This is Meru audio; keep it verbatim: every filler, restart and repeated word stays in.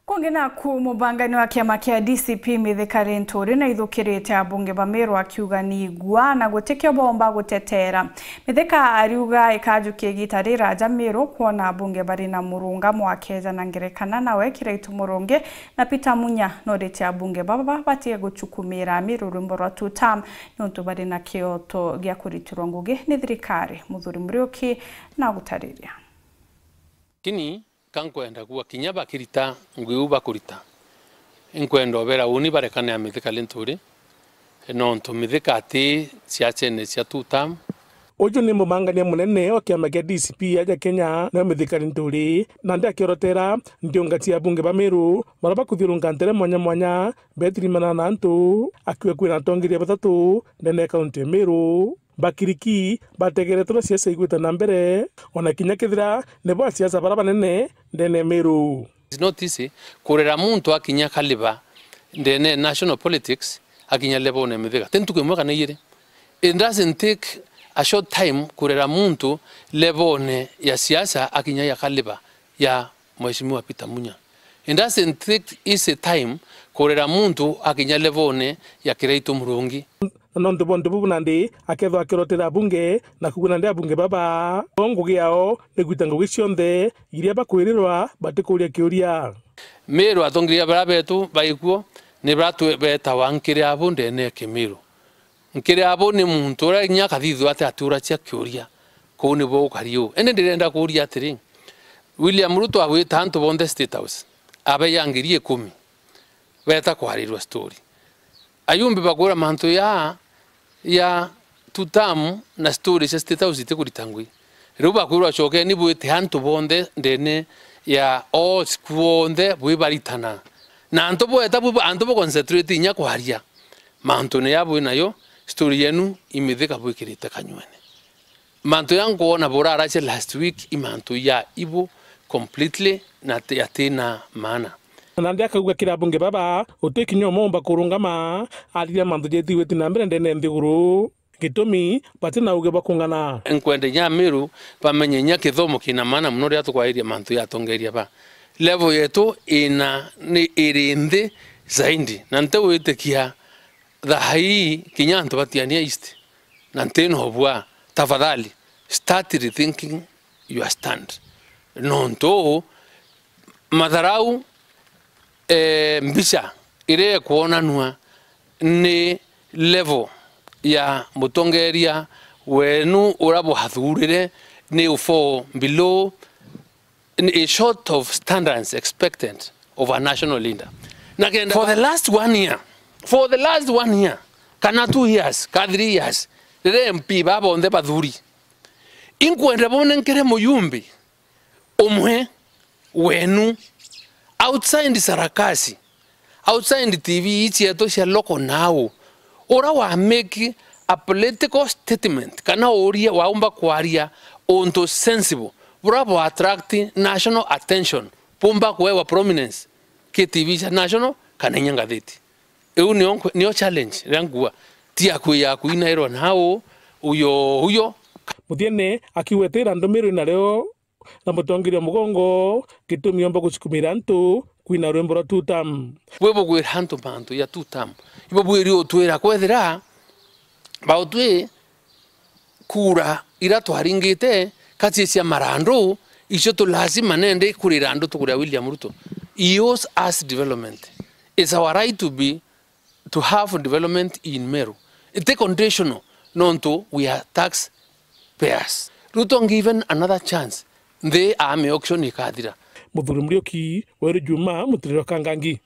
Kungi naku, mubangani wa kiama kia D C P Mithika Linturi naithukirite abunge ba Meru akiuga ni igua na gutikio bomba gutetera. Mithika ariuga ikajukia igita riraja Meru kwona abunge bari na murungamo akeja na ngerekana nawe Kiraitu Murungi na Peter Munya, norite abunge baba batige guchukumira Meru rwimbo rwa two term niuntu bari na kioto gia kuritirwa ngugi ni thirikari. Muthuri Muriuki na gutariria. Lakini ka nkwenda kuuga kinya bakirita ngugi iu bakurita, inkwenda ubera uni barekane na Mithika Linturi, nontu Mithika ati siasene cia two term. Uju ni mubangania munene wa kiama kia D C P aja Kenya, nawe Mithika Linturi, nandi akiorotera ntiunga cia abunge ba Meru, baria bakuthiurunka ntere mwanya mwanya, betirimana na antu, akiuga kwina atongeria bathatu ndene ya kaunti ya Meru. Bakiriki bategeretwe na siasa igwite na mbere, ona kinya kethira nibo asiasa baria banene ndene ya Meru. It's not easy kurera muntu akinya kaliba ndene ya national politics akinya level-one ya Mithika. Ti ntuku imwe kana ijiri. It doesn't take a short time kurera muntu level-one ya siasa akinya ya kaliba ya Mheshimiwa Peter Munya. It doesn't take easy time kurera muntu akinya level-one ya Kiraitu Murungi. Na nontu bwa untu bubu nandi akethwa akirotera abunge na kugua nandi abunge baba. O ngugi yao ni gwita ngugi cionthe iria bakwirirwa batikuria kiuria. Meru atongeria baria betu baikuo ni baria twe-, betawa nkiri abu ndene ya Kimiru. Nkiri abu ni muntu uria kinya akathithua ati atiura cia kiuria, kuu nibo ukari uu. Indi ndirenda kuuria atiri, William Ruto agwita antu bonthe State House, abeya ngiri ikumi, beta kwarirua story. Ayumbi bakwira mantu ya, ya two term na story cia State House itikurita ngui. Riu bakwirwa, cokeni bwite antu bonthe ndene ya halls kuonthe bwibaritana. Na antu bweta bwi, antu bu concentrate inya kwaria. Mantune ya bwi nayo, story yenu imithika bwikirite kanyuene. Mantu ya nkwona buraracia last week i mantu ya ibu completely na ati-, atina maana. Nandi akauga kiri abunge baba, guti kinya umwe umba kurungama ariria mantu jethiwiti na mbere ndene ya nthiguru. Gitumi, bati na uge bwa kung'ana. Nkwenda inya Amiru bamenye inya kithomo kina maana mono riria tukwariria mantu ya atongeria ba. Level yetu ina ni iri nthi zaidi, na ntigwitikia thaa ii kinya antu batiania East, na ntina ubua. Tafadhali, start rethinking your stand. Nontu matharau, eh, mbica iria ikwonanua ni level ya mutongeria wenu uria bwathurire ni u fall below, ni short of standards expected of a national leader. Na kenda for the last one year, for the last one year, kana two years, ka three years, riria M P baba bonthe bathuri, inkwenda bone nkere muyumbi umwe wenu, outside sarakasi, outside T V ii cietu cia local now, ura wa make a political statement, kana uria waumba kwaria untu sensible, bura bwa attract national attention, bumba kuewa prominence ki T V cia national kana inya ngathiti. Iu nio nkwe-, nio challenge iria nguga, ti ya kwi-, ya kwinairwa nau, uyo, uyo. Muthiene akiuga itira ndumiriri nario na mutongeria mugongo, gitumi omba gucukumira antu kwina rwimbo rwa two term. Bwi bugwira antu mantu ya two term. Ibo bwiri utwira kwethira bautwi kura ira twaringite kati cia marandu, icio tu lazima nende kurira andu tukuria William Ruto. He owes us development. It's our right to be to have development in Meru. Iti conditional, nontu we are tax payers. Ruto given another chance, nthi ame auction ikathira. Muthuri Muriuki, Weru Juma, Mutiriro Kangangi.